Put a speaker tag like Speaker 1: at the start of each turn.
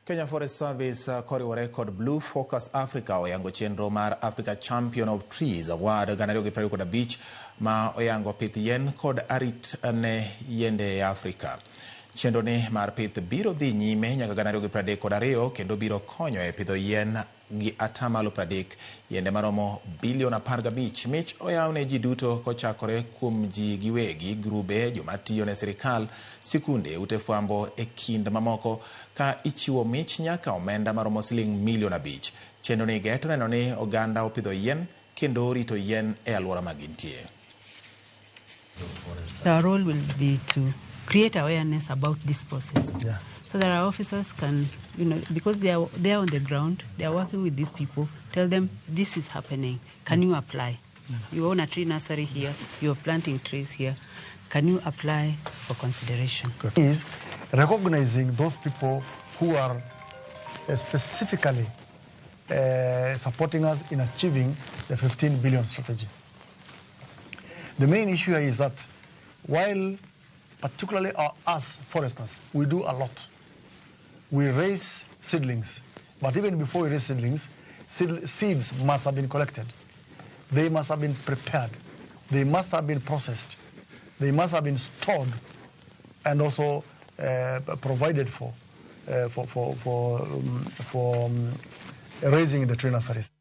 Speaker 1: Kenya Forest Service koriwore kod Blue Focus Africa oyango chenro mar Africa Champion of Trees Award 2025 ma oyango pith yien kod arit ne yiende e Afrika. Chenro ni mar pith biro dhi nyime nyaka 2032 kendo biro konyo e pidho yien gi atamalo 30 yiende maromo bilion 15. Mich oyaw ne ji duto kochakore kuom ji giwegi, grube, joma tiyo ne sirikal, sikunde, ute fwambo e kind mamoko ka ichiwo mich nyaka omenda maromo siling milion 5. Chenro ni geto neno ni oganda opidho yien kendo orito yien e alwora ma gintie.
Speaker 2: Our role will be to create awareness about this process. So that our officers can, because they are on the ground, they are working with these people, tell them this is happening. Can you apply? You own a tree nursery here, you're planting trees here. Can you apply for consideration?
Speaker 3: Is recognizing those people who are specifically supporting us in achieving the 15 billion strategy. The main issue here is that while particularly us foresters, we do a lot. We raise seedlings, but even before we raise seedlings, seeds must have been collected. They must have been prepared. They must have been processed. They must have been stored and also provided for raising the tree nurseries.